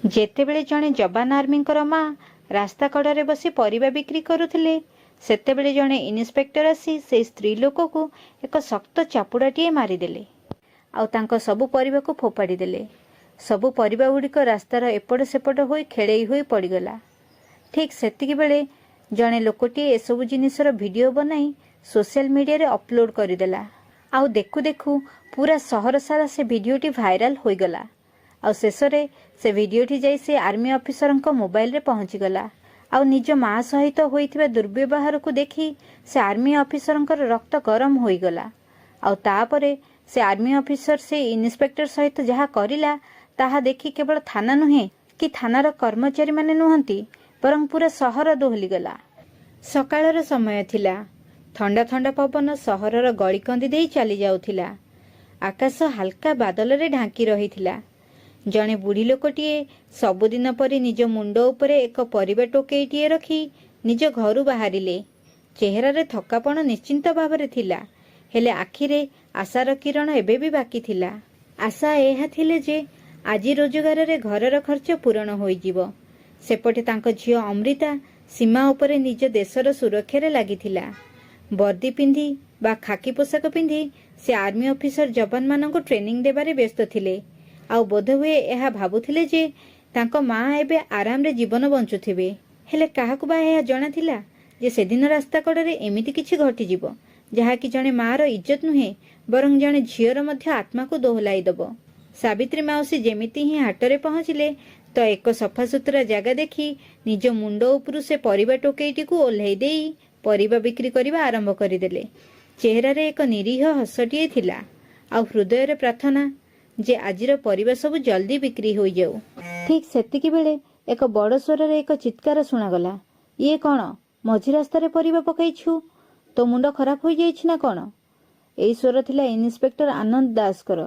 ଯେତେବେଳେ ଜଣେ ଯବାନ ଆର୍ମିଙ୍କର ମା ରାସ୍ତା କଡ଼ରେ ବସି ପରିବା ବିକ୍ରି କରୁଥିଲେ, ସେତେବେଳେ ଜଣେ ଇନ୍ସପେକ୍ଟର ଆସି ସେଇ ସ୍ତ୍ରୀ ଲୋକକୁ ଏକ ଶକ୍ତ ଚାପୁଡ଼ାଟିଏ ମାରିଦେଲେ ଆଉ ତାଙ୍କ ସବୁ ପରିବାକୁ ଫୋପାଡ଼ି ଦେଲେ। ସବୁ ପରିବା ଗୁଡ଼ିକ ରାସ୍ତାର ଏପଟ ସେପଟ ହୋଇ ଖେଳେଇ ହୋଇ ପଡ଼ିଗଲା। ଠିକ୍ ସେତିକିବେଳେ ଜଣେ ଲୋକଟିଏ ଏସବୁ ଜିନିଷର ଭିଡ଼ିଓ ବନାଇ ସୋସିଆଲ ମିଡ଼ିଆରେ ଅପଲୋଡ଼ କରିଦେଲା। ଆଉ ଦେଖୁ ଦେଖୁ ପୁରା ସହର ସାରା ସେ ଭିଡ଼ିଓଟି ଭାଇରାଲ ହୋଇଗଲା। ଆଉ ଶେଷରେ ସେ ଭିଡ଼ିଓଟି ଯାଇ ସେ ଆର୍ମି ଅଫିସରଙ୍କ ମୋବାଇଲରେ ପହଞ୍ଚିଗଲା। ଆଉ ନିଜ ମା ସହିତ ହୋଇଥିବା ଦୁର୍ବ୍ୟବହାରକୁ ଦେଖି ସେ ଆର୍ମି ଅଫିସରଙ୍କର ରକ୍ତ ଗରମ ହୋଇଗଲା। ଆଉ ତାପରେ ସେ ଆର୍ମି ଅଫିସର ସେ ଇନ୍ସପେକ୍ଟର ସହିତ ଯାହା କରିଲା, ତାହା ଦେଖି କେବଳ ଥାନା ନୁହେଁ କି ଥାନାର କର୍ମଚାରୀମାନେ ନୁହନ୍ତି, ବରଂ ପୁରା ସହର ଦୋହଲିଗଲା। ସକାଳର ସମୟ ଥିଲା। ଥଣ୍ଡା ଥଣ୍ଡା ପବନ ସହରର ଗଳିକନ୍ଦି ଦେଇ ଚାଲି ଯାଉଥିଲା। ଆକାଶ ହାଲକା ବାଦଲରେ ଢାଙ୍କି ରହିଥିଲା। ଜଣେ ବୁଢ଼ୀ ଲୋକଟିଏ ସବୁଦିନ ପରି ନିଜ ମୁଣ୍ଡ ଉପରେ ଏକ ପରିବା ଟୋକେଇଟିଏ ରଖି ନିଜ ଘରୁ ବାହାରିଲେ। ଚେହେରାରେ ଥକାପଣ ନିଶ୍ଚିନ୍ତ ଭାବରେ ଥିଲା, ହେଲେ ଆଖିରେ ଆଶାର କିରଣ ଏବେ ବି ବାକି ଥିଲା। ଆଶା ଏହା ଥିଲେ ଯେ ଆଜି ରୋଜଗାରରେ ଘରର ଖର୍ଚ୍ଚ ପୂରଣ ହୋଇଯିବ। ସେପଟେ ତାଙ୍କ ଝିଅ ଅମ୍ରିତା ସୀମା ଉପରେ ନିଜ ଦେଶର ସୁରକ୍ଷାରେ ଲାଗିଥିଲା। ବର୍ଦ୍ଦି ପିନ୍ଧି ବା ଖାକି ପୋଷାକ ପିନ୍ଧି ସେ ଆର୍ମି ଅଫିସର ଯବାନମାନଙ୍କୁ ଟ୍ରେନିଂ ଦେବାରେ ବ୍ୟସ୍ତ ଥିଲେ। ଆଉ ବୋଧହୁଏ ଏହା ଭାବୁଥିଲେ ଯେ ତାଙ୍କ ମା ଏବେ ଆରାମରେ ଜୀବନ ବଞ୍ଚୁଥିବେ। ହେଲେ କାହାକୁ ବା ଏହା ଜଣାଥିଲା ଯେ ସେଦିନ ରାସ୍ତା କଡ଼ରେ ଏମିତି କିଛି ଘଟିଯିବ, ଯାହାକି ଜଣେ ମାର ଇଜ୍ଜତ ନୁହେଁ, ବରଂ ଜଣେ ଝିଅର ମଧ୍ୟ ଆତ୍ମାକୁ ଦୋହଲାଇ ଦବ। ସାବିତ୍ରୀ ମାଉସୀ ଯେମିତି ହିଁ ହାଟରେ ପହଞ୍ଚିଲେ ତ ଏକ ସଫାସୁତୁରା ଜାଗା ଦେଖି ନିଜ ମୁଣ୍ଡ ଉପରୁ ସେ ପରିବା ଟୋକେଇଟିକୁ ଓହ୍ଲେଇ ଦେଇ ପରିବା ବିକ୍ରି କରିବା ଆରମ୍ଭ କରିଦେଲେ। ଚେହେରାରେ ଏକ ନିରୀହ ହସଟିଏ ଥିଲା ଆଉ ହୃଦୟରେ ପ୍ରାର୍ଥନା ଯେ ଆଜିର ପରିବା ସବୁ ଜଲ୍ଦି ବିକ୍ରି ହୋଇଯାଉ। ଠିକ୍ ସେତିକି ବେଳେ ଏକ ବଡ଼ ସ୍ୱରରେ ଏକ ଚିତ୍କାର ଶୁଣାଗଲା, "ଇଏ କ'ଣ, ମଝି ରାସ୍ତାରେ ପରିବା ପକାଇଛୁ? ତୋ ମୁଣ୍ଡ ଖରାପ ହୋଇଯାଇଛି ନା କ'ଣ?" ଏହି ସ୍ୱର ଥିଲା ଇନ୍ସପେକ୍ଟର ଆନନ୍ଦ ଦାସଙ୍କର।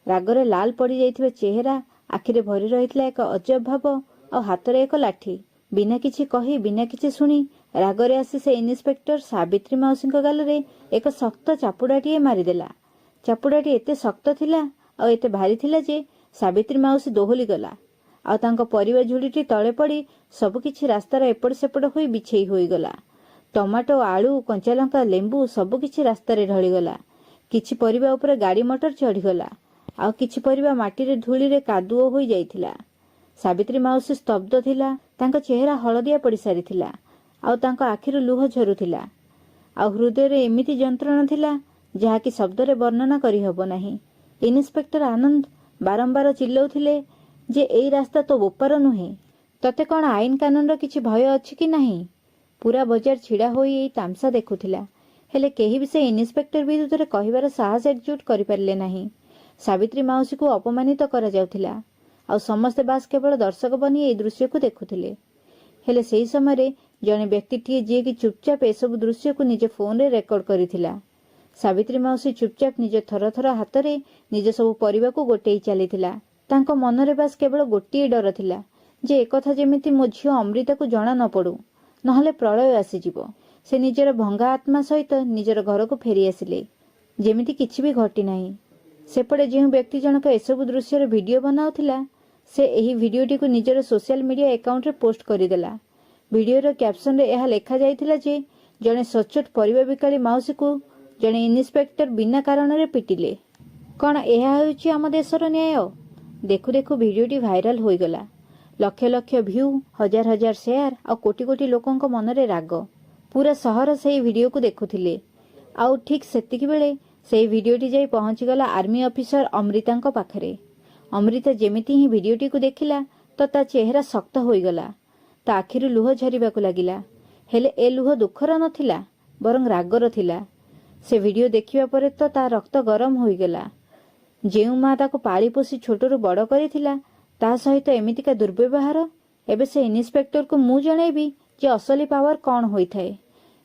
ରାଗରେ ଲାଲ ପଡ଼ିଯାଇଥିବା ଚେହେରା, ଆଖିରେ ଭରି ରହିଥିଲା ଏକ ଅଜବ ଭାବ ଆଉ ହାତରେ ଏକ ଲାଠି। ବିନା କିଛି କହି, ବିନା କିଛି ଶୁଣି ରାଗରେ ଆସି ସେ ଇନ୍ସପେକ୍ଟର ସାବିତ୍ରୀ ମାଉସୀଙ୍କ ଗାଲରେ ଏକ ଶକ୍ତ ଚାପୁଡ଼ାଟିଏ ମାରିଦେଲା। ଚାପୁଡ଼ାଟି ଏତେ ଶକ୍ତ ଥିଲା ଆଉ ଏତେ ଭାରି ଥିଲା ଯେ ସାବିତ୍ରୀ ମାଉସୀ ଦୋହଲିଗଲା ଆଉ ତାଙ୍କ ପରିବା ଝୁଡ଼ିଟି ତଳେ ପଡ଼ି ସବୁକିଛି ରାସ୍ତାର ଏପଟ ସେପଟ ହୋଇ ବିଛେଇ ହୋଇଗଲା। ଟମାଟୋ, ଆଳୁ, କଞ୍ଚାଲଙ୍କା, ଲେମ୍ବୁ ସବୁକିଛି ରାସ୍ତାରେ ଢଳିଗଲା। କିଛି ପରିବା ଉପରେ ଗାଡ଼ି ମଟର ଚଢ଼ିଗଲା ଆଉ କିଛି ପରିବା ମାଟିରେ ଧୂଳିରେ କାଦୁଅ ହୋଇ ଯାଇଥିଲା। ସାବିତ୍ରୀ ମାଉସୀ ସ୍ତବ୍ଧ ଥିଲା। ତାଙ୍କ ଚେହେରା ହଳଦିଆ ପଡ଼ି ସାରିଥିଲା ଆଉ ତାଙ୍କ ଆଖିରୁ ଲୁହ ଝରୁଥିଲା ଆଉ ହୃଦୟରେ ଏମିତି ଯନ୍ତ୍ରଣା ଥିଲା, ଯାହାକି ଶବ୍ଦରେ ବର୍ଣ୍ଣନା କରିହେବ ନାହିଁ। ଇନ୍ସପେକ୍ଟର ଆନନ୍ଦ ବାରମ୍ବାର ଚିଲ୍ଲଉଥିଲେ ଯେ, "ଏଇ ରାସ୍ତା ତୋ ବୋପାର ନୁହେଁ। ତତେ କ'ଣ ଆଇନ କାନୁନର କିଛି ଭୟ ଅଛି କି ନାହିଁ?" ପୁରା ବଜାର ଛିଡ଼ା ହୋଇ ଏଇ ତାମସା ଦେଖୁଥିଲା। ହେଲେ କେହି ବି ସେ ଇନ୍ସପେକ୍ଟର ବିରୁଦ୍ଧରେ କହିବାର ସାହସ ଏକଜୁଟ କରିପାରିଲେ ନାହିଁ। ସାବିତ୍ରୀ ମାଉସୀକୁ ଅପମାନିତ କରାଯାଉଥିଲା ଆଉ ସମସ୍ତେ ବାସ୍ କେବଳ ଦର୍ଶକ ବନି ଏଇ ଦୃଶ୍ୟକୁ ଦେଖୁଥିଲେ। ହେଲେ ସେହି ସମୟରେ ଜଣେ ବ୍ୟକ୍ତିଟିଏ, ଯିଏକି ଚୁପଚାପ ଏସବୁ ଦୃଶ୍ୟକୁ ନିଜ ଫୋନରେ ରେକର୍ଡ କରିଥିଲା। ସାବିତ୍ରୀ ମାଉସୀ ଚୁପଚାପ ନିଜ ଥରଥର ହାତରେ ନିଜ ସବୁ ପରିବାକୁ ଗୋଟେଇ ଚାଲିଥିଲା। ତାଙ୍କ ମନରେ ବାସ୍ କେବଳ ଗୋଟିଏ ଡର ଥିଲା ଯେ ଏକଥା ଯେମିତି ମୋ ଝିଅ ଅମ୍ରିତାକୁ ଜଣା ନ ପଡୁ, ନହେଲେ ପ୍ରଳୟ ଆସିଯିବ। ସେ ନିଜର ଭଙ୍ଗା ଆତ୍ମା ସହିତ ନିଜର ଘରକୁ ଫେରିଆସିଲେ, ଯେମିତି କିଛି ବି ଘଟିନାହିଁ। ସେପଟେ ଯେଉଁ ବ୍ୟକ୍ତି ଜଣକ ଏସବୁ ଦୃଶ୍ୟର ଭିଡ଼ିଓ ବନାଉଥିଲା, ସେ ଏହି ଭିଡ଼ିଓଟିକୁ ନିଜର ସୋସିଆଲ ମିଡ଼ିଆ ଆକାଉଣ୍ଟରେ ପୋଷ୍ଟ କରିଦେଲା। ଭିଡ଼ିଓର କ୍ୟାପସନରେ ଏହା ଲେଖାଯାଇଥିଲା ଯେ ଜଣେ ସଚ୍ଚୋଟ ପରିବା ବିକାଳୀ ମାଉସୀକୁ ଜଣେ ଇନ୍ସପେକ୍ଟର ବିନା କାରଣରେ ପିଟିଲେ। କ'ଣ ଏହା ହେଉଛି ଆମ ଦେଶର ନ୍ୟାୟ? ଦେଖୁ ଦେଖୁ ଭିଡ଼ିଓଟି ଭାଇରାଲ ହୋଇଗଲା। ଲକ୍ଷ ଲକ୍ଷ ଭ୍ୟୁ, ହଜାର ହଜାର ସେୟାର ଆଉ କୋଟି କୋଟି ଲୋକଙ୍କ ମନରେ ରାଗ। ପୁରା ସହର ସେହି ଭିଡ଼ିଓକୁ ଦେଖୁଥିଲେ। ଆଉ ଠିକ୍ ସେତିକି ବେଳେ ସେହି ଭିଡ଼ିଓଟି ଯାଇ ପହଞ୍ଚିଗଲା ଆର୍ମି ଅଫିସର ଅମ୍ରିତାଙ୍କ ପାଖରେ। ଅମ୍ରିତା ଯେମିତି ହିଁ ଭିଡ଼ିଓଟିକୁ ଦେଖିଲା ତ ତା ଚେହେରା ଶକ୍ତ ହୋଇଗଲା। ତା ଆଖିରୁ ଲୁହ ଝରିବାକୁ ଲାଗିଲା। ହେଲେ ଏ ଲୁହ ଦୁଃଖର ନଥିଲା, ବରଂ ରାଗର ଥିଲା। ସେ ଭିଡ଼ିଓ ଦେଖିବା ପରେ ତ ତା ରକ୍ତ ଗରମ ହୋଇଗଲା। ଯେଉଁ ମା ତାକୁ ପାଳି ପୋଷି ଛୋଟରୁ ବଡ଼ କରିଥିଲା, ତା ସହିତ ଏମିତିକା ଦୁର୍ବ୍ୟବହାର! "ଏବେ ସେ ଇନ୍ସପେକ୍ଟରକୁ ମୁଁ ଜଣେଇବି ଯେ ଅସଲି ପାୱାର କ'ଣ ହୋଇଥାଏ।"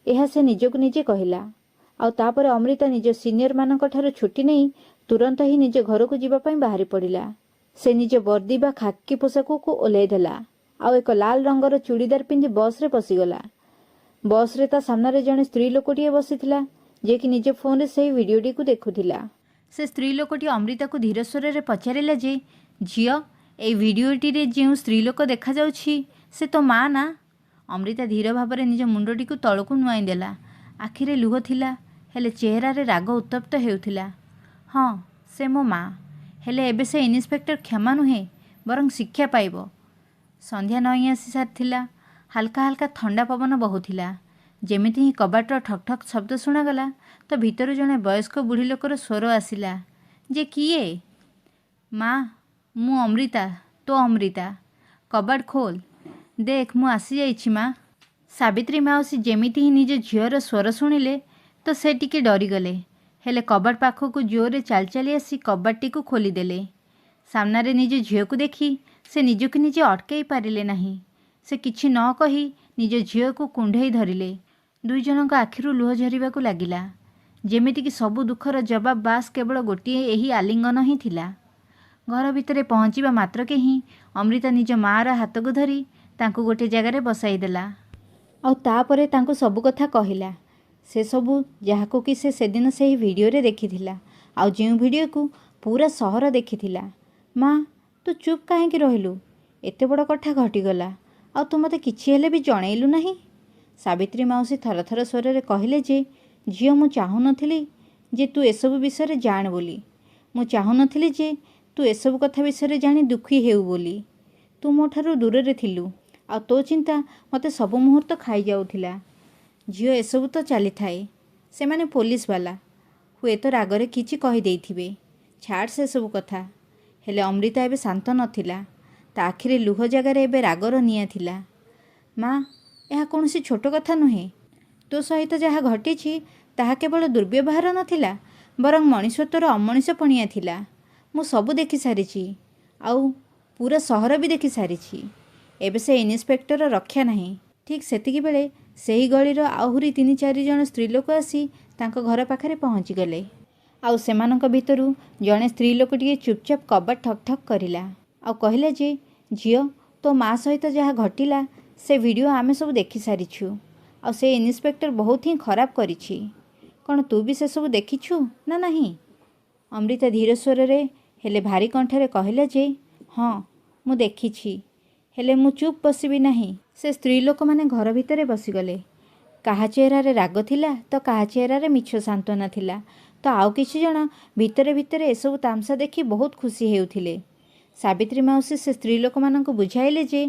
ଏହା ସେ ନିଜକୁ ନିଜେ କହିଲା। ଆଉ ତାପରେ ଅମ୍ରିତା ନିଜ ସିନିୟରମାନଙ୍କ ଠାରୁ ଛୁଟି ନେଇ ତୁରନ୍ତ ହିଁ ନିଜ ଘରକୁ ଯିବା ପାଇଁ ବାହାରି ପଡ଼ିଲା। ସେ ନିଜ ବର୍ଦ୍ଦି ବା ଖାକି ପୋଷାକକୁ ଓହ୍ଲେଇ ଦେଲା ଆଉ ଏକ ଲାଲ ରଙ୍ଗର ଚୁଡ଼ିଦାର ପିନ୍ଧି ବସ୍ରେ ବସିଗଲା। ବସ୍ରେ ତା ସାମ୍ନାରେ ଜଣେ ସ୍ତ୍ରୀ ଲୋକଟିଏ ବସିଥିଲା, ଯିଏକି ନିଜ ଫୋନରେ ସେହି ଭିଡ଼ିଓଟିକୁ ଦେଖୁଥିଲା। ସେ ସ୍ତ୍ରୀ ଲୋକଟି ଅମ୍ରିତାକୁ ଧୀର ସ୍ୱରରେ ପଚାରିଲା ଯେ, "ଝିଅ, ଏଇ ଭିଡ଼ିଓଟିରେ ଯେଉଁ ସ୍ତ୍ରୀ ଲୋକ ଦେଖାଯାଉଛି, ସେ ତୋ ମା ନା? ଅମ୍ରିତା ଧୀର ଭାବରେ ନିଜ ମୁଣ୍ଡଟିକୁ ତଳକୁ ନୁଆଇଁ ଦେଲା। ଆଖିରେ ଲୁହ ଥିଲା, ହେଲେ ଚେହେରାରେ ରାଗ ଉତ୍ତପ୍ତ ହେଉଥିଲା। ହଁ, ସେ ମୋ ମା। ହେଲେ ଏବେ ସେ ଇନ୍ସପେକ୍ଟର କ୍ଷମା ନୁହେଁ, ବରଂ ଶିକ୍ଷା ପାଇବ। ସନ୍ଧ୍ୟା ନଇଁ ଆସି ସାରିଥିଲା। ହାଲକା ହାଲକା ଥଣ୍ଡା ପବନ ବହୁଥିଲା। ଯେମିତି ହିଁ କବାଟର ଠକ୍ ଠକ୍ ଶବ୍ଦ ଶୁଣାଗଲା ତ ଭିତରୁ ଜଣେ ବୟସ୍କ ବୁଢ଼ୀ ଲୋକର ସ୍ୱର ଆସିଲା ଯେ, କିଏ? ମା, ମୁଁ ଅମ୍ରିତା, ତୋ ଅମ୍ରିତା। କବାଟ ଖୋଲ। ଦେଖ, ମୁଁ ଆସିଯାଇଛି ମା। ସାବିତ୍ରୀ ମାଉସୀ ଯେମିତି ହିଁ ନିଜ ଝିଅର ସ୍ୱର ଶୁଣିଲେ ତ ସେ ଟିକେ ଡରିଗଲେ। ହେଲେ କବାଟ ପାଖକୁ ଜୋରରେ ଚାଲି ଚାଲି ଆସି କବାଟଟିକୁ ଖୋଲିଦେଲେ। ସାମ୍ନାରେ ନିଜ ଝିଅକୁ ଦେଖି ସେ ନିଜକୁ ନିଜେ ଅଟକାଇ ପାରିଲେ ନାହିଁ। ସେ କିଛି ନ କହି ନିଜ ଝିଅକୁ କୁଣ୍ଢେଇ ଧରିଲେ। ଦୁଇ ଜଣଙ୍କ ଆଖିରୁ ଲୁହ ଝରିବାକୁ ଲାଗିଲା। ଯେମିତିକି ସବୁ ଦୁଃଖର ଜବାବ ବାସ୍ କେବଳ ଗୋଟିଏ ଏହି ଆଲିଙ୍ଗନ ହିଁ ଥିଲା। ଘର ଭିତରେ ପହଞ୍ଚିବା ମାତ୍ରକେ ହିଁ ଅମ୍ରିତା ନିଜ ମାଆର ହାତକୁ ଧରି ତାଙ୍କୁ ଗୋଟିଏ ଜାଗାରେ ବସାଇଦେଲା। ଆଉ ତାପରେ ତାଙ୍କୁ ସବୁ କଥା କହିଲା, ସେସବୁ ଯାହାକୁ କି ସେ ସେଦିନ ସେହି ଭିଡ଼ିଓରେ ଦେଖିଥିଲା, ଆଉ ଯେଉଁ ଭିଡ଼ିଓକୁ ପୁରା ସହର ଦେଖିଥିଲା। ମା, ତୁ ଚୁପ୍ କାହିଁକି ରହିଲୁ? ଏତେ ବଡ଼ କଥା ଘଟିଗଲା, ଆଉ ତୁ ମୋତେ କିଛି ହେଲେ ବି ଜଣେଇଲୁ ନାହିଁ? ସାବିତ୍ରୀ ମାଉସୀ ଥରଥର ସ୍ୱରରେ କହିଲେ ଯେ, ଝିଅ, ମୁଁ ଚାହୁଁନଥିଲି ଯେ ତୁ ଏସବୁ ବିଷୟରେ ଜାଣ ବୋଲି। ମୁଁ ଚାହୁଁନଥିଲି ଯେ ତୁ ଏସବୁ କଥା ବିଷୟରେ ଜାଣି ଦୁଃଖୀ ହେଉ ବୋଲି। ତୁ ମୋ ଠାରୁ ଦୂରରେ ଥିଲୁ, ଆଉ ତୋ ଚିନ୍ତା ମୋତେ ସବୁ ମୁହୂର୍ତ୍ତ ଖାଇଯାଉଥିଲା। ଝିଅ, ଏସବୁ ତ ଚାଲିଥାଏ। ସେମାନେ ପୋଲିସବାଲା, ହୁଏତ ରାଗରେ କିଛି କହିଦେଇଥିବେ। ଛାଡ଼ ସେସବୁ କଥା। ହେଲେ ଅମ୍ରିତା ଏବେ ଶାନ୍ତ ନଥିଲା। ତା ଆଖିରେ ଲୁହ ଜାଗାରେ ଏବେ ରାଗର ନିଆଁ ଥିଲା। ମା, ଏହା କୌଣସି ଛୋଟ କଥା ନୁହେଁ। ତୋ ସହିତ ଯାହା ଘଟିଛି ତାହା କେବଳ ଦୁର୍ବ୍ୟବହାର ନଥିଲା, ବରଂ ମଣିଷତ୍ୱର ଅମଣିଷ ପଣିଆ ଥିଲା। ମୁଁ ସବୁ ଦେଖିସାରିଛି, ଆଉ ପୁରା ସହର ବି ଦେଖିସାରିଛି। ଏବେ ସେ ଇନ୍ସପେକ୍ଟରର ରକ୍ଷା ନାହିଁ। ଠିକ୍ ସେତିକିବେଳେ ସେହି ଗଳିର ଆହୁରି ତିନି ଚାରି ଜଣ ସ୍ତ୍ରୀଲୋକ ଆସି ତାଙ୍କ ଘର ପାଖରେ ପହଞ୍ଚିଗଲେ। ଆଉ ସେମାନଙ୍କ ଭିତରୁ ଜଣେ ସ୍ତ୍ରୀ ଲୋକଟିଏ ଚୁପଚାପ କବାଟ ଠକ୍ ଠକ୍ କରିଲା ଆଉ କହିଲା ଯେ, ଝିଅ, ତୋ ମା ସହିତ ଯାହା ଘଟିଲା ସେ ଭିଡ଼ିଓ ଆମେ ସବୁ ଦେଖିସାରିଛୁ, ଆଉ ସେ ଇନ୍ସପେକ୍ଟର ବହୁତ ହିଁ ଖରାପ କରିଛି। କ'ଣ ତୁ ବି ସେସବୁ ଦେଖିଛୁ ନା ନାହିଁ? ଅମ୍ରିତା ଧୀର ସ୍ୱରରେ ହେଲେ ଭାରି କଣ୍ଠରେ କହିଲା ଯେ, ହଁ, ମୁଁ ଦେଖିଛି। ହେଲେ ମୁଁ ଚୁପ୍ ବସିବି ନାହିଁ। ସେ ସ୍ତ୍ରୀ ଲୋକମାନେ ଘର ଭିତରେ ବସିଗଲେ। କାହା ଚେହେରାରେ ରାଗ ଥିଲା ତ କାହା ଚେହେରାରେ ମିଛ ସାନ୍ତ୍ୱନା ଥିଲା, ତ ଆଉ କିଛି ଜଣ ଭିତରେ ଭିତରେ ଏସବୁ ତାମସା ଦେଖି ବହୁତ ଖୁସି ହେଉଥିଲେ। ସାବିତ୍ରୀ ମାଉସୀ ସେ ସ୍ତ୍ରୀ ଲୋକମାନଙ୍କୁ ବୁଝାଇଲେ ଯେ,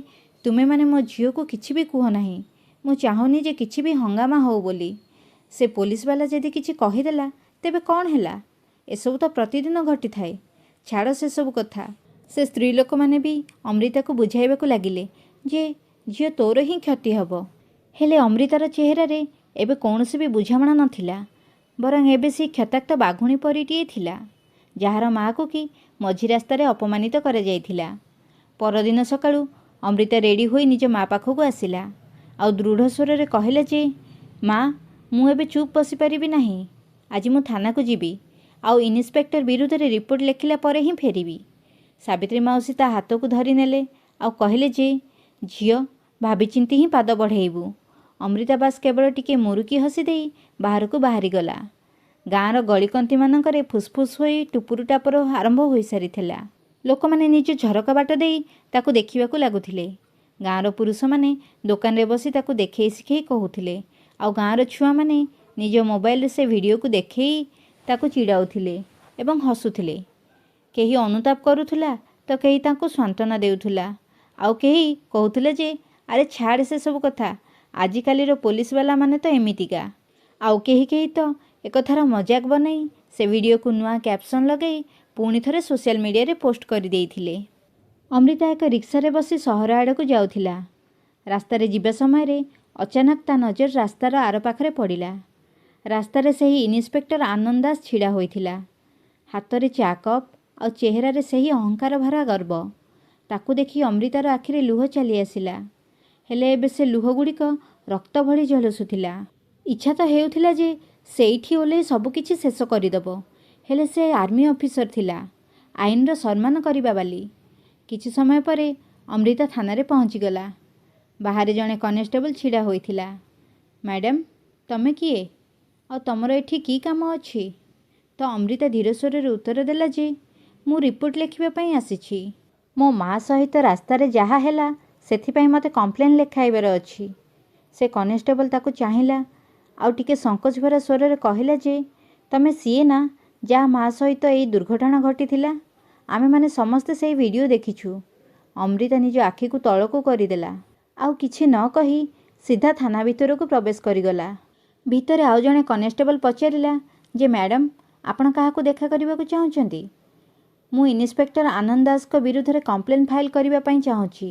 ତୁମେମାନେ ମୋ ଝିଅକୁ କିଛି ବି କୁହ ନାହିଁ। ମୁଁ ଚାହୁଁନି ଯେ କିଛି ବି ହଙ୍ଗାମା ହଉ ବୋଲି। ସେ ପୋଲିସବାଲା ଯଦି କିଛି କହିଦେଲା ତେବେ କ'ଣ ହେଲା? ଏସବୁ ତ ପ୍ରତିଦିନ ଘଟିଥାଏ। ଛାଡ଼ ସେସବୁ କଥା। ସେ ସ୍ତ୍ରୀ ଲୋକମାନେ ବି ଅମ୍ରିତାକୁ ବୁଝାଇବାକୁ ଲାଗିଲେ ଯେ, ଝିଅ, ତୋର ହିଁ କ୍ଷତି ହେବ। ହେଲେ ଅମ୍ରିତାର ଚେହେରାରେ ଏବେ କୌଣସି ବି ବୁଝାମଣା ନଥିଲା, ବରଂ ଏବେ ସେ କ୍ଷତାକ୍ତ ବାଘୁଣୀ ପରିଟିଏ ଥିଲା, ଯାହାର ମାଆକୁ କି ମଝି ରାସ୍ତାରେ ଅପମାନିତ କରାଯାଇଥିଲା। ପରଦିନ ସକାଳୁ ଅମ୍ରିତା ରେଡ଼ି ହୋଇ ନିଜ ମା ପାଖକୁ ଆସିଲା ଆଉ ଦୃଢ଼ ସ୍ୱରରେ କହିଲା ଯେ, ମା, ମୁଁ ଏବେ ଚୁପ୍ ବସିପାରିବି ନାହିଁ। ଆଜି ମୁଁ ଥାନାକୁ ଯିବି, ଆଉ ଇନ୍ସପେକ୍ଟର ବିରୁଦ୍ଧରେ ରିପୋର୍ଟ ଲେଖିଲା ପରେ ହିଁ ଫେରିବି। ସାବିତ୍ରୀ ମାଉସୀ ତା ହାତକୁ ଧରିନେଲେ ଆଉ କହିଲେ ଯେ, ଝିଅ, ଭାବିଚିନ୍ତି ହିଁ ପାଦ ବଢ଼େଇବୁ। ଅମ୍ରିତା ବାସ୍ କେବଳ ଟିକେ ମୁରୁକି ହସି ଦେଇ ବାହାରକୁ ବାହାରିଗଲା। ଗାଁର ଗଳିକନ୍ଦିମାନଙ୍କରେ ଫୁସ୍ଫୁସ୍ ହୋଇ ଟୁପୁରୁ ଟାପର ଆରମ୍ଭ ହୋଇସାରିଥିଲା। ଲୋକମାନେ ନିଜ ଝରକା ବାଟ ଦେଇ ତାକୁ ଦେଖିବାକୁ ଲାଗୁଥିଲେ। ଗାଁର ପୁରୁଷମାନେ ଦୋକାନରେ ବସି ତାକୁ ଦେଖେଇ ଶିଖେଇ କହୁଥିଲେ, ଆଉ ଗାଁର ଛୁଆମାନେ ନିଜ ମୋବାଇଲରେ ସେ ଭିଡ଼ିଓକୁ ଦେଖେଇ ତାକୁ ଚିଡ଼ାଉଥିଲେ ଏବଂ ହସୁଥିଲେ। କେହି ଅନୁତାପ କରୁଥିଲା ତ କେହି ତାଙ୍କୁ ସାନ୍ତ୍ୱନା ଦେଉଥିଲା, ଆଉ କେହି କହୁଥିଲେ ଯେ, ଆରେ ଛାଡ଼ ସେସବୁ କଥା, ଆଜିକାଲିର ପୋଲିସବାଲାମାନେ ତ ଏମିତିକା। ଆଉ କେହି କେହି ତ ଏକଥାର ମଜାକ ବନାଇ ସେ ଭିଡ଼ିଓକୁ ନୂଆ କ୍ୟାପସନ୍ ଲଗାଇ ପୁଣି ଥରେ ସୋସିଆଲ ମିଡ଼ିଆରେ ପୋଷ୍ଟ କରିଦେଇଥିଲେ। ଅମ୍ରିତା ଏକ ରିକ୍ସାରେ ବସି ସହର ଆଡ଼କୁ ଯାଉଥିଲା। ରାସ୍ତାରେ ଯିବା ସମୟରେ ଅଚାନକ ତା ନଜର ରାସ୍ତାର ଆରପାଖରେ ପଡ଼ିଲା। ରାସ୍ତାରେ ସେହି ଇନ୍ସପେକ୍ଟର ଆନନ୍ଦ ଦାସ ଛିଡ଼ା ହୋଇଥିଲା। ହାତରେ ଚା କପ୍ ଆଉ ଚେହେରାରେ ସେହି ଅହଙ୍କାର ଭରା ଗର୍ବ। ତାକୁ ଦେଖି ଅମ୍ରିତାର ଆଖିରେ ଲୁହ ଚାଲିଆସିଲା। ହେଲେ ଏବେ ସେ ଲୁହ ଗୁଡ଼ିକ ରକ୍ତ ଭଳି ଝଲସୁଥିଲା। ଇଚ୍ଛା ତ ହେଉଥିଲା ଯେ ସେଇଠି ଓହ୍ଲେଇ ସବୁକିଛି ଶେଷ କରିଦେବ। ହେଲେ ସେ ଆର୍ମି ଅଫିସର ଥିଲା, ଆଇନର ସମ୍ମାନ କରିବା ବାଲି। କିଛି ସମୟ ପରେ ଅମ୍ରିତା ଥାନାରେ ପହଞ୍ଚିଗଲା। ବାହାରେ ଜଣେ କନେଷ୍ଟବଳ ଛିଡ଼ା ହୋଇଥିଲା। ମ୍ୟାଡ଼ାମ୍, ତମେ କିଏ, ଆଉ ତମର ଏଠି କି କାମ ଅଛି? ତ ଅମ୍ରିତା ଧୀର ସ୍ୱରରେ ଉତ୍ତର ଦେଲା ଯେ, ମୁଁ ରିପୋର୍ଟ ଲେଖିବା ପାଇଁ ଆସିଛି। ମୋ ମା ସହିତ ରାସ୍ତାରେ ଯାହା ହେଲା ସେଥିପାଇଁ ମୋତେ କମ୍ପ୍ଲେନ୍ ଲେଖାଇବାର ଅଛି। ସେ କନେଷ୍ଟବଲ ତାକୁ ଚାହିଁଲା ଆଉ ଟିକେ ସଙ୍କୋଚ ଭରା ସ୍ୱରରେ କହିଲା ଯେ, ତମେ ସିଏ ନା ଯାହା ମା ସହିତ ଏଇ ଦୁର୍ଘଟଣା ଘଟିଥିଲା? ଆମେମାନେ ସମସ୍ତେ ସେଇ ଭିଡ଼ିଓ ଦେଖିଛୁ। ଅମ୍ରିତା ନିଜ ଆଖିକୁ ତଳକୁ କରିଦେଲା ଆଉ କିଛି ନ କହି ସିଧା ଥାନା ଭିତରକୁ ପ୍ରବେଶ କରିଗଲା। ଭିତରେ ଆଉ ଜଣେ କନେଷ୍ଟବଲ ପଚାରିଲା ଯେ, ମ୍ୟାଡ଼ାମ୍, ଆପଣ କାହାକୁ ଦେଖା କରିବାକୁ ଚାହୁଁଛନ୍ତି? ମୁଁ ଇନ୍ସପେକ୍ଟର ଆନନ୍ଦ ଦାସଙ୍କ ବିରୁଦ୍ଧରେ କମ୍ପ୍ଲେନ୍ ଫାଇଲ୍ କରିବା ପାଇଁ ଚାହୁଁଛି।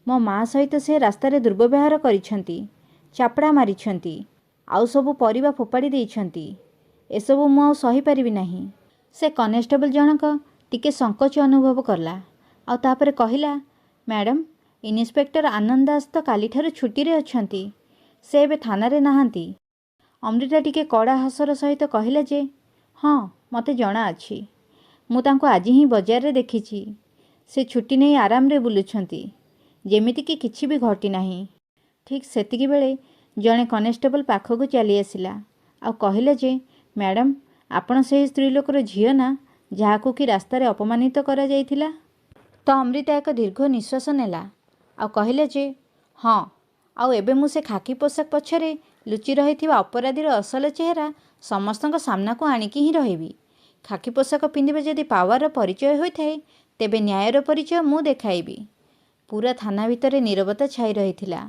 ମୋ ମା ସହିତ ସେ ରାସ୍ତାରେ ଦୁର୍ବବ୍ୟବହାର କରିଛନ୍ତି, ଚାପଡ଼ା ମାରିଛନ୍ତି, ଆଉ ସବୁ ପରିବା ଫୋପାଡ଼ି ଦେଇଛନ୍ତି। ଏସବୁ ମୁଁ ଆଉ ସହିପାରିବି ନାହିଁ। ସେ କନେଷ୍ଟବଲ ଜଣକ ଟିକେ ସଙ୍କୋଚ ଅନୁଭବ କଲା ଆଉ ତାପରେ କହିଲା, ମ୍ୟାଡ଼ାମ୍, ଇନ୍ସପେକ୍ଟର ଆନନ୍ଦ ଦାସ ତ କାଲିଠାରୁ ଛୁଟିରେ ଅଛନ୍ତି, ସେ ଏବେ ଥାନାରେ ନାହାନ୍ତି। ଅମ୍ରିତା ଟିକେ କଡ଼ା ହସର ସହିତ କହିଲା ଯେ, ହଁ, ମୋତେ ଜଣାଅଛି। ମୁଁ ତାଙ୍କୁ ଆଜି ହିଁ ବଜାରରେ ଦେଖିଛି। ସେ ଛୁଟି ନେଇ ଆରାମରେ ବୁଲୁଛନ୍ତି, ଯେମିତିକି କିଛି ବି ଘଟିନାହିଁ। ଠିକ୍ ସେତିକିବେଳେ ଜଣେ କନେଷ୍ଟବଲ ପାଖକୁ ଚାଲିଆସିଲା ଆଉ କହିଲା ଯେ, ମ୍ୟାଡ଼ାମ୍, ଆପଣ ସେହି ସ୍ତ୍ରୀ ଲୋକର ଝିଅ ନା ଯାହାକୁ କି ରାସ୍ତାରେ ଅପମାନିତ କରାଯାଇଥିଲା? ତ ଅମ୍ରିତା ଏକ ଦୀର୍ଘ ନିଶ୍ୱାସ ନେଲା ଆଉ କହିଲା ଯେ, ହଁ, ଆଉ ଏବେ ମୁଁ ସେ ଖାକି ପୋଷାକ ପଛରେ ଲୁଚି ରହିଥିବା ଅପରାଧୀର ଅସଲ ଚେହେରା ସମସ୍ତଙ୍କ ସାମ୍ନାକୁ ଆଣିକି ହିଁ ରହିବି। ଖାକି ପୋଷାକ ପିନ୍ଧିବା ଯଦି ପାୱାରର ପରିଚୟ ହୋଇଥାଏ, ତେବେ ନ୍ୟାୟର ପରିଚୟ ମୁଁ ଦେଖାଇବି। ପୁରା ଥାନା ଭିତରେ ନୀରବତା ଛାଇ ରହିଥିଲା।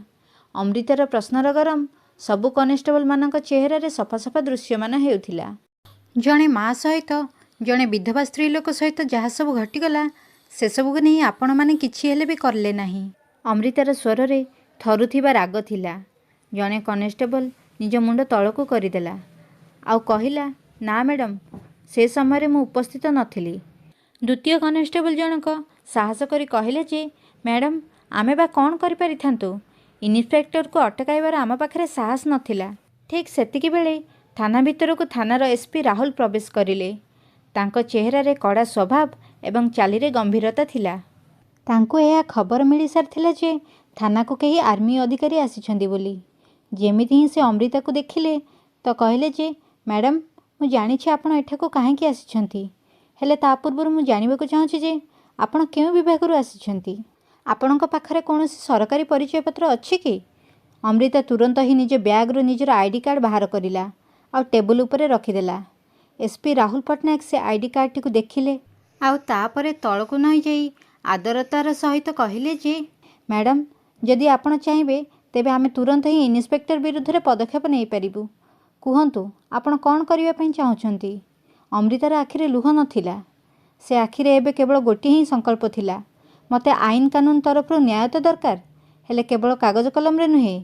ଅମ୍ରିତାର ପ୍ରଶ୍ନର ଗରମ ସବୁ କନେଷ୍ଟବଲମାନଙ୍କ ଚେହେରାରେ ସଫା ସଫା ଦୃଶ୍ୟମାନ ହେଉଥିଲା। ଜଣେ ମା ସହିତ, ଜଣେ ବିଧବା ସ୍ତ୍ରୀ ଲୋକ ସହିତ ଯାହା ସବୁ ଘଟିଗଲା, ସେସବୁକୁ ନେଇ ଆପଣମାନେ କିଛି ହେଲେ ବି କଲେ ନାହିଁ। ଅମ୍ରିତାର ସ୍ୱରରେ ଥରୁଥିବା ରାଗ ଥିଲା। ଜଣେ କନେଷ୍ଟବଲ ନିଜ ମୁଣ୍ଡ ତଳକୁ କରିଦେଲା ଆଉ କହିଲା, ନା ମ୍ୟାଡ଼ାମ୍, ସେ ସମୟରେ ମୁଁ ଉପସ୍ଥିତ ନଥିଲି। ଦ୍ୱିତୀୟ କନେଷ୍ଟବଲ ଜଣକ ସାହସ କରି କହିଲେ ଯେ, ମ୍ୟାଡ଼ାମ୍, ଆମେ ବା କ'ଣ କରିପାରିଥାନ୍ତୁ? ଇନ୍ସପେକ୍ଟରକୁ ଅଟକାଇବାର ଆମ ପାଖରେ ସାହସ ନଥିଲା। ଠିକ୍ ସେତିକିବେଳେ ଥାନା ଭିତରକୁ ଥାନାର ଏସ୍ ପି ରାହୁଲ ପ୍ରବେଶ କରିଲେ। ତାଙ୍କ ଚେହେରାରେ କଡ଼ା ସ୍ୱଭାବ ଏବଂ ଚାଲିରେ ଗମ୍ଭୀରତା ଥିଲା। ତାଙ୍କୁ ଏହା ଖବର ମିଳିସାରିଥିଲା ଯେ ଥାନାକୁ କେହି ଆର୍ମି ଅଧିକାରୀ ଆସିଛନ୍ତି ବୋଲି। ଯେମିତି ହିଁ ସେ ଅମ୍ରିତାକୁ ଦେଖିଲେ ତ କହିଲେ ଯେ, ମ୍ୟାଡ଼ାମ୍, ମୁଁ ଜାଣିଛି ଆପଣ ଏଠାକୁ କାହିଁକି ଆସିଛନ୍ତି। ହେଲେ ତା ପୂର୍ବରୁ ମୁଁ ଜାଣିବାକୁ ଚାହୁଁଛି ଯେ ଆପଣ କେଉଁ ବିଭାଗରୁ ଆସିଛନ୍ତି? ଆପଣଙ୍କ ପାଖରେ କୌଣସି ସରକାରୀ ପରିଚୟପତ୍ର ଅଛି କି? ଅମ୍ରିତା ତୁରନ୍ତ ହିଁ ନିଜ ବ୍ୟାଗରୁ ନିଜର I D card ବାହାର କରିଲା ଆଉ ଟେବୁଲ ଉପରେ ରଖିଦେଲା। ଏସ୍ ପି ରାହୁଲ ପଟ୍ଟନାୟକ ସେ I D କାର୍ଡ଼ଟିକୁ ଦେଖିଲେ ଆଉ ତାପରେ ତଳକୁ ନଇଁଯାଇ ଆଦରତାର ସହିତ କହିଲେ ଯେ, ମ୍ୟାଡ଼ାମ୍, ଯଦି ଆପଣ ଚାହିଁବେ ତେବେ ଆମେ ତୁରନ୍ତ ହିଁ ଇନ୍ସପେକ୍ଟର ବିରୁଦ୍ଧରେ ପଦକ୍ଷେପ ନେଇପାରିବୁ। କୁହନ୍ତୁ, ଆପଣ କ'ଣ କରିବା ପାଇଁ ଚାହୁଁଛନ୍ତି? ଅମ୍ରିତାର ଆଖିରେ ଲୁହ ନଥିଲା। ସେ ଆଖିରେ ଏବେ କେବଳ ଗୋଟିଏ ହିଁ ସଂକଳ୍ପ ଥିଲା, ମୋତେ ଆଇନ କାନୁନ ତରଫରୁ ନ୍ୟାୟ ତ ଦରକାର, ହେଲେ କେବଳ କାଗଜ କଲମରେ ନୁହେଁ।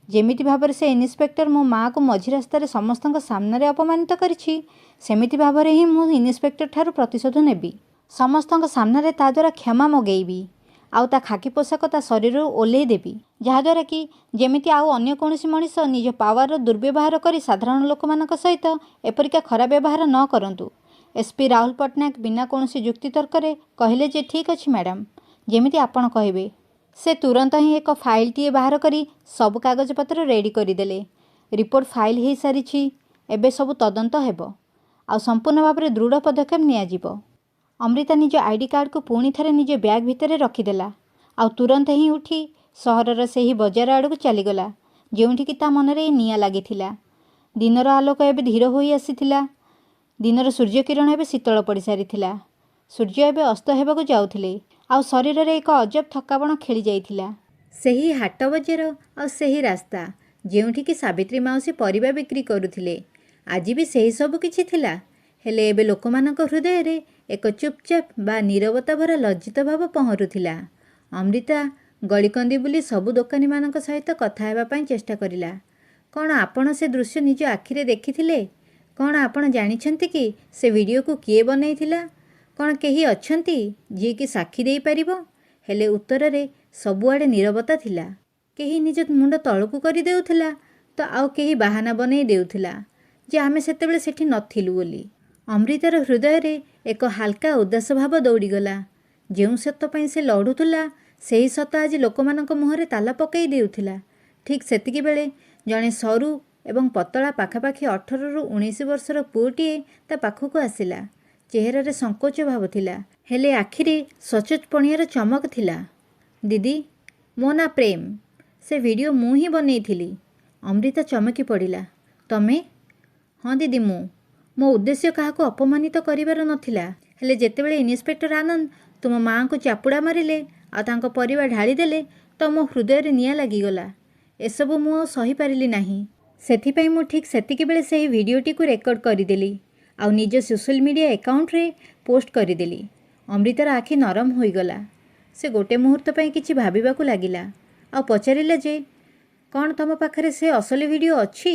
ଯେମିତି ଭାବରେ ସେ ଇନ୍ସପେକ୍ଟର ମୋ ମାଆକୁ ମଝି ରାସ୍ତାରେ ସମସ୍ତଙ୍କ ସାମ୍ନାରେ ଅପମାନିତ କରିଛି, ସେମିତି ଭାବରେ ହିଁ ମୁଁ ଇନ୍ସପେକ୍ଟର ଠାରୁ ପ୍ରତିଶୋଧ ନେବି। ସମସ୍ତଙ୍କ ସାମ୍ନାରେ ତା ଦ୍ୱାରା କ୍ଷମା ମଗେଇବି ଆଉ ତା ଖାକି ପୋଷାକ ତା ଶରୀରରୁ ଓହ୍ଲେଇ ଦେବି, ଯାହାଦ୍ୱାରା କି ଯେମିତି ଆଉ ଅନ୍ୟ କୌଣସି ମଣିଷ ନିଜ ପାୱାରର ଦୁର୍ବ୍ୟବହାର କରି ସାଧାରଣ ଲୋକମାନଙ୍କ ସହିତ ଏପରିକା ଖରାପ ବ୍ୟବହାର ନ କରନ୍ତୁ। ଏସ୍ ପି ରାହୁଲ ପଟ୍ଟନାୟକ ବିନା କୌଣସି ଯୁକ୍ତିତର୍କରେ କହିଲେ ଯେ, ଠିକ୍ ଅଛି ମ୍ୟାଡ଼ାମ୍, ଯେମିତି ଆପଣ କହିବେ। ସେ ତୁରନ୍ତ ହିଁ ଏକ ଫାଇଲଟିଏ ବାହାର କରି ସବୁ କାଗଜପତ୍ର ରେଡ଼ି କରିଦେଲେ। ରିପୋର୍ଟ ଫାଇଲ୍ ହୋଇସାରିଛି, ଏବେ ସବୁ ତଦନ୍ତ ହେବ ଆଉ ସମ୍ପୂର୍ଣ୍ଣ ଭାବରେ ଦୃଢ଼ ପଦକ୍ଷେପ ନିଆଯିବ। ଅମ୍ରିତା ନିଜ I D କାର୍ଡ଼କୁ ପୁଣି ଥରେ ନିଜ ବ୍ୟାଗ୍ ଭିତରେ ରଖିଦେଲା ଆଉ ତୁରନ୍ତ ହିଁ ଉଠି ସହରର ସେହି ବଜାର ଆଡ଼କୁ ଚାଲିଗଲା ଯେଉଁଠିକି ତା ମନରେ ଏଇ ନିଆଁ ଲାଗିଥିଲା। ଦିନର ଆଲୋକ ଏବେ ଧୀର ହୋଇ ଆସିଥିଲା। ଦିନର ସୂର୍ଯ୍ୟକିରଣ ଏବେ ଶୀତଳ ପଡ଼ିସାରିଥିଲା। ସୂର୍ଯ୍ୟ ଏବେ ଅସ୍ତ ହେବାକୁ ଯାଉଥିଲେ ଆଉ ଶରୀରରେ ଏକ ଅଜବ ଥକାପଣ ଖେଳି ଯାଇଥିଲା। ସେହି ହାଟ ବଜାର ଆଉ ସେହି ରାସ୍ତା ଯେଉଁଠିକି ସାବିତ୍ରୀ ମାଉସୀ ପରିବା ବିକ୍ରି କରୁଥିଲେ, ଆଜି ବି ସେହି ସବୁ କିଛି ଥିଲା। ହେଲେ ଏବେ ଲୋକମାନଙ୍କ ହୃଦୟରେ ଏକ ଚୁପଚାପ ବା ନୀରବତା ଭରା ଲଜ୍ଜିତ ଭାବ ପହଁରୁଥିଲା। ଅମ୍ରିତା ଗଳିକନ୍ଦି ବୁଲି ସବୁ ଦୋକାନୀମାନଙ୍କ ସହିତ କଥା ହେବା ପାଇଁ ଚେଷ୍ଟା କରିଲା। କ'ଣ ଆପଣ ସେ ଦୃଶ୍ୟ ନିଜ ଆଖିରେ ଦେଖିଥିଲେ? କ'ଣ ଆପଣ ଜାଣିଛନ୍ତି କି ସେ ଭିଡ଼ିଓକୁ କିଏ ବନେଇଥିଲା? କ'ଣ କେହି ଅଛନ୍ତି ଯିଏକି ସାକ୍ଷୀ ଦେଇପାରିବ? ହେଲେ ଉତ୍ତରରେ ସବୁଆଡ଼େ ନୀରବତା ଥିଲା। କେହି ନିଜ ମୁଣ୍ଡ ତଳକୁ କରିଦେଉଥିଲା ତ ଆଉ କେହି ବାହାନା ବନେଇ ଦେଉଥିଲା ଯେ ଆମେ ସେତେବେଳେ ସେଠି ନଥିଲୁ ବୋଲି। ଅମ୍ରିତାର ହୃଦୟରେ ଏକ ହାଲକା ଉଦାସ ଭାବ ଦୌଡ଼ିଗଲା। ଯେଉଁ ସତ ପାଇଁ ସେ ଲଢ଼ୁଥିଲା, ସେହି ସତ ଆଜି ଲୋକମାନଙ୍କ ମୁହଁରେ ତାଲା ପକାଇ ଦେଉଥିଲା। ଠିକ୍ ସେତିକିବେଳେ ଜଣେ ସରୁ ଏବଂ ପତଳା ପାଖାପାଖି 18ରୁ 19 ବର୍ଷର ପୁଅଟିଏ ତା ପାଖକୁ ଆସିଲା। ଚେହେରାରେ ସଙ୍କୋଚ ଭାବ ଥିଲା। ହେଲେ ଆଖିରେ ସଚୋଟ ପଣିଆର ଚମକ ଥିଲା। ଦିଦି, ମୋ ନାଁ ପ୍ରେମ। ସେ ଭିଡ଼ିଓ ମୁଁ ହିଁ ବନେଇଥିଲି। ଅମ୍ରିତା ଚମକି ପଡ଼ିଲା। ତମେ? ହଁ ଦିଦି, ମୁଁ। ମୋ ଉଦ୍ଦେଶ୍ୟ କାହାକୁ ଅପମାନିତ କରିବାର ନଥିଲା। ହେଲେ ଯେତେବେଳେ ଇନ୍ସପେକ୍ଟର ଆନନ୍ଦ ତୁମ ମାଆଙ୍କୁ ଚାପୁଡ଼ା ମାରିଲେ ଆଉ ତାଙ୍କ ପରିବା ଢାଳିଦେଲେ, ତ ମୋ ହୃଦୟରେ ନିଆଁ ଲାଗିଗଲା। ଏସବୁ ମୁଁ ଆଉ ସହିପାରିଲି ନାହିଁ। ସେଥିପାଇଁ ମୁଁ ଠିକ୍ ସେତିକିବେଳେ ସେହି ଭିଡ଼ିଓଟିକୁ ରେକର୍ଡ କରିଦେଲି ଆଉ ନିଜ ସୋସିଆଲ ମିଡ଼ିଆ ଆକାଉଣ୍ଟରେ ପୋଷ୍ଟ କରିଦେଲି। ଅମ୍ରିତାର ଆଖି ନରମ ହୋଇଗଲା। ସେ ଗୋଟେ ମୁହୂର୍ତ୍ତ ପାଇଁ କିଛି ଭାବିବାକୁ ଲାଗିଲା ଆଉ ପଚାରିଲା ଯେ, କ'ଣ ତମ ପାଖରେ ସେ ଅସଲି ଭିଡ଼ିଓ ଅଛି,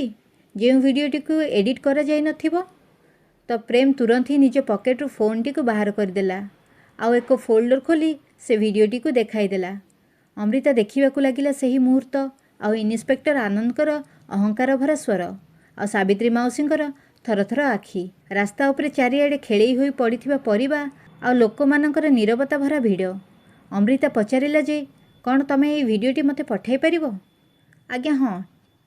ଯେଉଁ ଭିଡ଼ିଓଟିକୁ ଏଡ଼ିଟ୍ କରାଯାଇନଥିବ? ତ ପ୍ରେମ ତୁରନ୍ତ ହିଁ ନିଜ ପକେଟରୁ ଫୋନ୍ଟିକୁ ବାହାର କରିଦେଲା ଆଉ ଏକ ଫୋଲ୍ଡର ଖୋଲି ସେ ଭିଡ଼ିଓଟିକୁ ଦେଖାଇଦେଲା। ଅମ୍ରିତା ଦେଖିବାକୁ ଲାଗିଲା ସେହି ମୁହୂର୍ତ୍ତ ଆଉ ଇନ୍ସପେକ୍ଟର ଆନନ୍ଦଙ୍କର ଅହଙ୍କାର ଭରା ସ୍ୱର ଆଉ ସାବିତ୍ରୀ ମାଉସୀଙ୍କର ଥରଥର ଆଖି। ରାସ୍ତା ଉପରେ ଚାରିଆଡ଼େ ଖେଳେଇ ହୋଇ ପଡ଼ିଥିବା ପରିବା ଆଉ ଲୋକମାନଙ୍କର ନୀରବତା ଭରା ଭିଡ଼। ଅମ୍ରିତା ପଚାରିଲା ଯେ, କ'ଣ ତମେ ଏହି ଭିଡ଼ିଓଟି ମୋତେ ପଠାଇ ପାରିବ? ଆଜ୍ଞା ହଁ,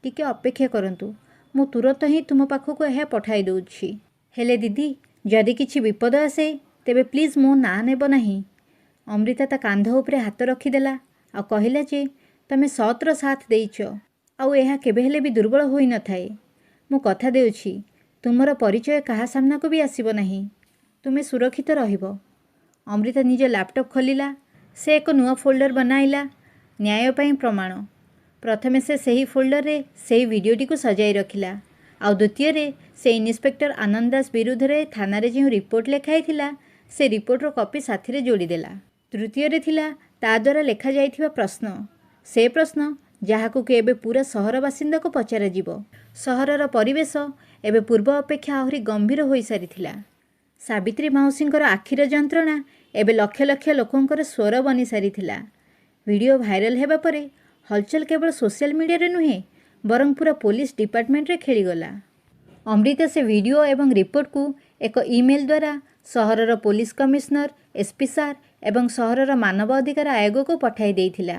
ଟିକେ ଅପେକ୍ଷା କରନ୍ତୁ, ମୁଁ ତୁରନ୍ତ ହିଁ ତୁମ ପାଖକୁ ଏହା ପଠାଇ ଦେଉଛି। ହେଲେ ଦିଦି, ଯଦି କିଛି ବିପଦ ଆସେ ତେବେ ପ୍ଲିଜ୍ ମୋ ନାଁ ନେବ ନାହିଁ। ଅମ୍ରିତା ତା କାନ୍ଧ ଉପରେ ହାତ ରଖିଦେଲା ଆଉ କହିଲା ଯେ, ତମେ ସତର ସାଥ ଦେଇଛ ଆଉ ଏହା କେବେ ହେଲେ ବି ଦୁର୍ବଳ ହୋଇନଥାଏ। ମୁଁ କଥା ଦେଉଛି, ତୁମର ପରିଚୟ କାହା ସାମ୍ନାକୁ ବି ଆସିବ ନାହିଁ। ତୁମେ ସୁରକ୍ଷିତ ରହିବ। ଅମ୍ରିତା ନିଜ ଲାପଟପ୍ ଖୋଲିଲା। ସେ ଏକ ନୂଆ ଫୋଲ୍ଡର ବନାଇଲା, ନ୍ୟାୟ ପାଇଁ ପ୍ରମାଣ। ପ୍ରଥମେ ସେ ସେହି ଫୋଲ୍ଡରରେ ସେହି ଭିଡ଼ିଓଟିକୁ ସଜାଇ ରଖିଲା ଆଉ ଦ୍ୱିତୀୟରେ ସେ ଇନ୍ସପେକ୍ଟର ଆନନ୍ଦ ଦାସ ବିରୁଦ୍ଧରେ ଥାନାରେ ଯେଉଁ ରିପୋର୍ଟ ଲେଖାଇଥିଲା, ସେ ରିପୋର୍ଟର କପି ସାଥିରେ ଯୋଡ଼ିଦେଲା। ତୃତୀୟରେ ଥିଲା ତା ଦ୍ୱାରା ଲେଖାଯାଇଥିବା ପ୍ରଶ୍ନ, ସେ ପ୍ରଶ୍ନ ଯାହାକୁ କି ଏବେ ପୁରା ସହର ବାସିନ୍ଦାକୁ ପଚରାଯିବ। ସହରର ପରିବେଶ ଏବେ ପୂର୍ବ ଅପେକ୍ଷା ଆହୁରି ଗମ୍ଭୀର ହୋଇସାରିଥିଲା। ସାବିତ୍ରୀ ମାଉସୀଙ୍କର ଆଖିର ଯନ୍ତ୍ରଣା ଏବେ ଲକ୍ଷ ଲକ୍ଷ ଲୋକଙ୍କର ସ୍ୱର ବନିସାରିଥିଲା। ଭିଡ଼ିଓ ଭାଇରାଲ ହେବା ପରେ ହଲଚଲ କେବଳ ସୋସିଆଲ ମିଡ଼ିଆରେ ନୁହେଁ, ବରଂ ପୁରା ପୋଲିସ ଡିପାର୍ଟମେଣ୍ଟରେ ଖେଳିଗଲା। ଅମ୍ରିତା ସେ ଭିଡ଼ିଓ ଏବଂ ରିପୋର୍ଟକୁ ଏକ ଇମେଲ୍ ଦ୍ୱାରା ସହରର ପୋଲିସ କମିଶନର, ଏସ୍ପି ସାର୍ ଏବଂ ସହରର ମାନବ ଅଧିକାର ଆୟୋଗକୁ ପଠାଇ ଦେଇଥିଲା।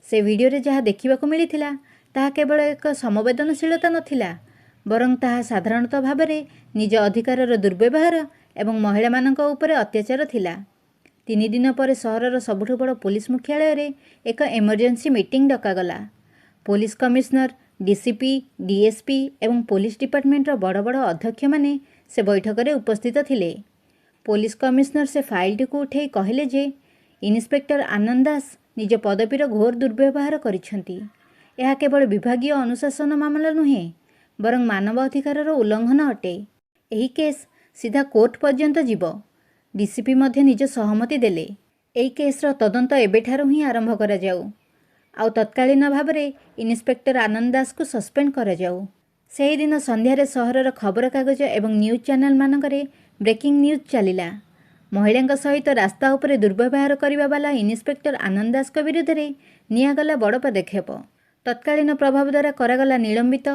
ସେ ଭିଡ଼ିଓରେ ଯାହା ଦେଖିବାକୁ ମିଳିଥିଲା, ତାହା କେବଳ ଏକ ସମବେଦନଶୀଳତା ନଥିଲା, ବରଂ ତାହା ସାଧାରଣତଃ ଭାବରେ ନିଜ ଅଧିକାରର ଦୁର୍ବ୍ୟବହାର ଏବଂ ମହିଳାମାନଙ୍କ ଉପରେ ଅତ୍ୟାଚାର ଥିଲା। 3 ଦିନ ପରେ ସହରର ସବୁଠୁ ବଡ଼ ପୋଲିସ ମୁଖ୍ୟାଳୟରେ ଏକ ଏମର୍ଜେନ୍ସି ମିଟିଂ ଡକାଗଲା। ପୋଲିସ କମିଶନର, ଡିସିପି, ଡିଏସ୍ପି ଏବଂ ପୋଲିସ ଡିପାର୍ଟମେଣ୍ଟର ବଡ଼ ବଡ଼ ଅଧ୍ୟକ୍ଷମାନେ ସେ ବୈଠକରେ ଉପସ୍ଥିତ ଥିଲେ। ପୋଲିସ କମିଶନର ସେ ଫାଇଲଟିକୁ ଉଠେଇ କହିଲେ ଯେ, ଇନ୍ସପେକ୍ଟର ଆନନ୍ଦ ଦାସ ନିଜ ପଦବୀର ଘୋର ଦୁର୍ବ୍ୟବହାର କରିଛନ୍ତି। ଏହା କେବଳ ବିଭାଗୀୟ ଅନୁଶାସନ ମାମଲା ନୁହେଁ, ବରଂ ମାନବ ଅଧିକାରର ଉଲ୍ଲଂଘନ ଅଟେ। ଏହି କେସ୍ ସିଧା କୋର୍ଟ ପର୍ଯ୍ୟନ୍ତ ଯିବ। ଡିସିପି ମଧ୍ୟ ନିଜ ସହମତି ଦେଲେ। ଏହି କେସ୍ର ତଦନ୍ତ ଏବେଠାରୁ ହିଁ ଆରମ୍ଭ କରାଯାଉ ଆଉ ତତ୍କାଳୀନ ଭାବରେ ଇନ୍ସପେକ୍ଟର ଆନନ୍ଦ ଦାସକୁ ସସ୍ପେଣ୍ଡ କରାଯାଉ। ସେହିଦିନ ସନ୍ଧ୍ୟାରେ ସହରର ଖବରକାଗଜ ଏବଂ ନ୍ୟୁଜ୍ ଚ୍ୟାନେଲମାନଙ୍କରେ ବ୍ରେକିଂ ନ୍ୟୁଜ୍ ଚାଲିଲା। ମହିଳାଙ୍କ ସହିତ ରାସ୍ତା ଉପରେ ଦୁର୍ବ୍ୟବହାର କରିବା ବାଲା ଇନ୍ସପେକ୍ଟର ଆନନ୍ଦ ଦାସଙ୍କ ବିରୁଦ୍ଧରେ ନିଆଗଲା ବଡ଼ ପଦକ୍ଷେପ। ତତ୍କାଳୀନ ପ୍ରଭାବ ଦ୍ୱାରା କରାଗଲା ନିଲମ୍ବିତ,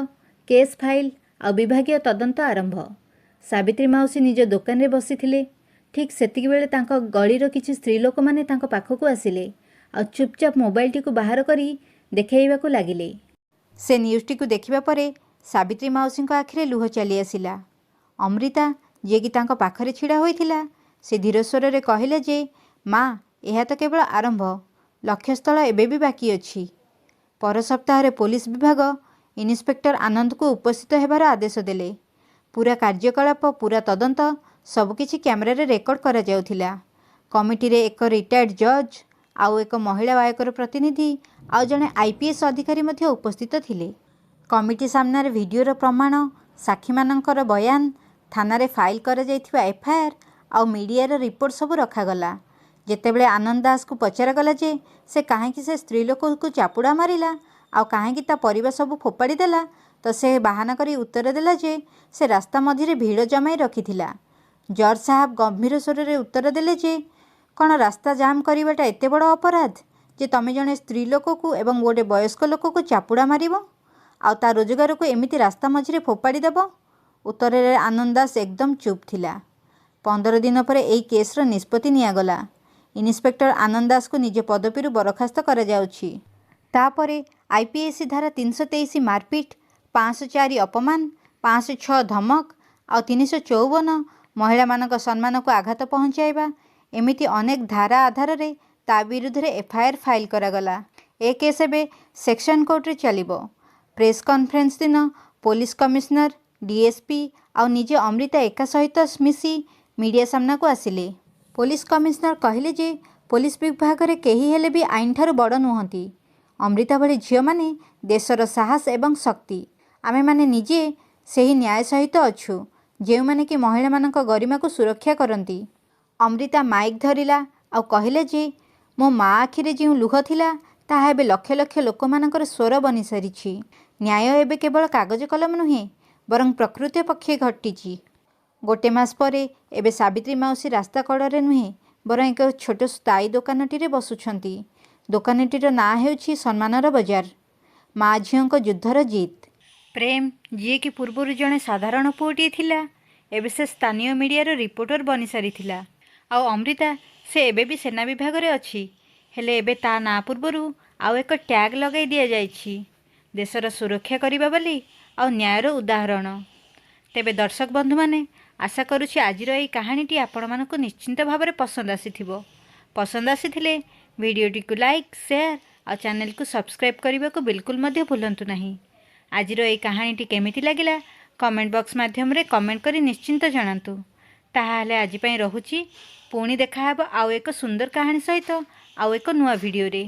କେସ୍ ଫାଇଲ୍ ଆଉ ବିଭାଗୀୟ ତଦନ୍ତ ଆରମ୍ଭ। ସାବିତ୍ରୀ ମାଉସୀ ନିଜ ଦୋକାନରେ ବସିଥିଲେ। ଠିକ୍ ସେତିକିବେଳେ ତାଙ୍କ ଗଳିର କିଛି ସ୍ତ୍ରୀ ଲୋକମାନେ ତାଙ୍କ ପାଖକୁ ଆସିଲେ ଆଉ ଚୁପଚାପ ମୋବାଇଲଟିକୁ ବାହାର କରି ଦେଖାଇବାକୁ ଲାଗିଲେ। ସେ ନ୍ୟୁଜ୍ଟିକୁ ଦେଖିବା ପରେ ସାବିତ୍ରୀ ମାଉସୀଙ୍କ ଆଖିରେ ଲୁହ ଚାଲି ଆସିଲା। ଅମ୍ରିତା, ଯିଏକି ତାଙ୍କ ପାଖରେ ଛିଡ଼ା ହୋଇଥିଲା, ସେ ଧୀର ସ୍ୱରରେ କହିଲେ ଯେ, ମା, ଏହା ତ କେବଳ ଆରମ୍ଭ। ଲକ୍ଷ୍ୟସ୍ଥଳ ଏବେ ବି ବାକି ଅଛି। ପର ସପ୍ତାହରେ ପୋଲିସ ବିଭାଗ ଇନ୍ସପେକ୍ଟର ଆନନ୍ଦକୁ ଉପସ୍ଥିତ ହେବାର ଆଦେଶ ଦେଲେ। ପୁରା କାର୍ଯ୍ୟକଳାପ, ପୁରା ତଦନ୍ତ ସବୁକିଛି କ୍ୟାମେରାରେ ରେକର୍ଡ କରାଯାଉଥିଲା। କମିଟିରେ ଏକ ରିଟାୟାର୍ଡ ଜଜ୍ ଆଉ ଏକ ମହିଳା ଆୟୋଗର ପ୍ରତିନିଧି ଆଉ ଜଣେ ଆଇପିଏସ୍ ଅଧିକାରୀ ମଧ୍ୟ ଉପସ୍ଥିତ ଥିଲେ। କମିଟି ସାମ୍ନାରେ ଭିଡ଼ିଓର ପ୍ରମାଣ, ସାକ୍ଷୀମାନଙ୍କର ବୟାନ, ଥାନାରେ ଫାଇଲ୍ କରାଯାଇଥିବା ଏଫଆଇଆର୍ ଆଉ ମିଡ଼ିଆର ରିପୋର୍ଟ ସବୁ ରଖାଗଲା। ଯେତେବେଳେ ଆନନ୍ଦ ଦାସକୁ ପଚରାଗଲା ଯେ ସେ କାହିଁକି ସେ ସ୍ତ୍ରୀ ଲୋକକୁ ଚାପୁଡ଼ା ମାରିଲା ଆଉ କାହିଁକି ତା ପରିବା ସବୁ ଫୋପାଡ଼ି ଦେଲା, ତ ସେ ବାହାନା କରି ଉତ୍ତର ଦେଲା ଯେ ସେ ରାସ୍ତା ମଝିରେ ଭିଡ଼ ଜମାଇ ରଖିଥିଲା। ଜଜ୍ ସାହାବ ଗମ୍ଭୀର ସ୍ୱରରେ ଉତ୍ତର ଦେଲେ ଯେ, କ'ଣ ରାସ୍ତା ଜାମ୍ କରିବାଟା ଏତେ ବଡ଼ ଅପରାଧ ଯେ ତମେ ଜଣେ ସ୍ତ୍ରୀ ଲୋକକୁ ଏବଂ ଗୋଟେ ବୟସ୍କ ଲୋକକୁ ଚାପୁଡ଼ା ମାରିବ ଆଉ ତା ରୋଜଗାରକୁ ଏମିତି ରାସ୍ତା ମଝିରେ ଫୋପାଡ଼ି ଦେବ? ଉତ୍ତରରେ ଆନନ୍ଦ ଦାସ ଏକଦମ ଚୁପ୍ ଥିଲା। 15 ଦିନ ପରେ ଏହି କେସ୍ର ନିଷ୍ପତ୍ତି ନିଆଗଲା। ଇନ୍ସପେକ୍ଟର ଆନନ୍ଦ ଦାସକୁ ନିଜ ପଦବୀରୁ ବରଖାସ୍ତ କରାଯାଉଛି। ତାପରେ ଆଇପିଏସି ଧାରା 323 ମାରପିଟ, 504 ଅପମାନ, 506 ଧମକ ଆଉ 354 ମହିଳାମାନଙ୍କ ସମ୍ମାନକୁ ଆଘାତ ପହଞ୍ଚାଇବା, ଏମିତି ଅନେକ ଧାରା ଆଧାରରେ ତା ବିରୁଦ୍ଧରେ ଏଫଆଇଆର୍ ଫାଇଲ୍ କରାଗଲା। ଏ କେସ୍ ଏବେ ସେକ୍ସନ କୋର୍ଟରେ ଚାଲିବ। ପ୍ରେସ୍ କନଫରେନ୍ସ ଦିନ ପୋଲିସ କମିଶନର, ଡିଏସ୍ପି ଆଉ ନିଜେ ଅମ୍ରିତା ଏକା ସହିତ ମିଶି ମିଡ଼ିଆ ସାମ୍ନାକୁ ଆସିଲେ। ପୋଲିସ କମିଶନର କହିଲେ ଯେ ପୋଲିସ ବିଭାଗରେ କେହି ହେଲେ ବି ଆଇନଠାରୁ ବଡ଼ ନୁହନ୍ତି। ଅମ୍ରିତା ଭଳି ଝିଅମାନେ ଦେଶର ସାହସ ଏବଂ ଶକ୍ତି। ଆମେମାନେ ନିଜେ ସେହି ନ୍ୟାୟ ସହିତ ଅଛୁ, ଯେଉଁମାନେ କି ମହିଳାମାନଙ୍କ ଗରିମାକୁ ସୁରକ୍ଷା କରନ୍ତି। ଅମ୍ରିତା ମାଇକ୍ ଧରିଲା ଆଉ କହିଲା ଯେ ମୋ ମା ଆଖିରେ ଯେଉଁ ଲୁହ ଥିଲା, ତାହା ଏବେ ଲକ୍ଷ ଲକ୍ଷ ଲୋକମାନଙ୍କର ସ୍ୱର ବନିସାରିଛି। ନ୍ୟାୟ ଏବେ କେବଳ କାଗଜ କଲମ ନୁହେଁ, ବରଂ ପ୍ରକୃତ ପକ୍ଷେ ଘଟିଛି। ଗୋଟେ ମାସ ପରେ ଏବେ ସାବିତ୍ରୀ ମାଉସୀ ରାସ୍ତା କଡ଼ରେ ନୁହେଁ, ବରଂ ଏକ ଛୋଟ ସ୍ଥାୟୀ ଦୋକାନଟିରେ ବସୁଛନ୍ତି। ଦୋକାନଟିର ନାଁ ହେଉଛି ସମ୍ମାନର ବଜାର। ମା ଝିଅଙ୍କ ଯୁଦ୍ଧର ଜିତ୍। ପ୍ରେମ, ଯିଏକି ପୂର୍ବରୁ ଜଣେ ସାଧାରଣ ପୁଅଟିଏ ଥିଲା, ଏବେ ସେ ସ୍ଥାନୀୟ ମିଡ଼ିଆର ରିପୋର୍ଟର ବନିସାରିଥିଲା। ଆଉ ଅମ୍ରିତା, ସେ ଏବେ ବି ସେନା ବିଭାଗରେ ଅଛି, ହେଲେ ଏବେ ତା ନାଁ ପୂର୍ବରୁ ଆଉ ଏକ ଟ୍ୟାଗ୍ ଲଗାଇ ଦିଆଯାଇଛି, ଦେଶର ସୁରକ୍ଷା କରିବା ବୋଲି ଆଉ ନ୍ୟାୟର ଉଦାହରଣ। ତେବେ ଦର୍ଶକ ବନ୍ଧୁମାନେ, ଆଶା କରୁଛି ଆଜିର ଏହି କାହାଣୀଟି ଆପଣମାନଙ୍କୁ ନିଶ୍ଚିନ୍ତ ଭାବରେ ପସନ୍ଦ ଆସିଥିବ। ପସନ୍ଦ ଆସିଥିଲେ ଭିଡ଼ିଓଟିକୁ ଲାଇକ୍, ସେୟାର ଆଉ ଚ୍ୟାନେଲକୁ ସବସ୍କ୍ରାଇବ୍ କରିବାକୁ ବିଲକୁଲ ମଧ୍ୟ ଭୁଲନ୍ତୁ ନାହିଁ। ଆଜିର ଏହି କାହାଣୀଟି କେମିତି ଲାଗିଲା, କମେଣ୍ଟ ବକ୍ସ ମାଧ୍ୟମରେ କମେଣ୍ଟ କରି ନିଶ୍ଚିନ୍ତ ଜଣାନ୍ତୁ। ତାହାହେଲେ ଆଜି ପାଇଁ ରହୁଛି। ପୁଣି ଦେଖାହେବ ଆଉ ଏକ ସୁନ୍ଦର କାହାଣୀ ସହିତ ଆଉ ଏକ ନୂଆ ଭିଡ଼ିଓରେ।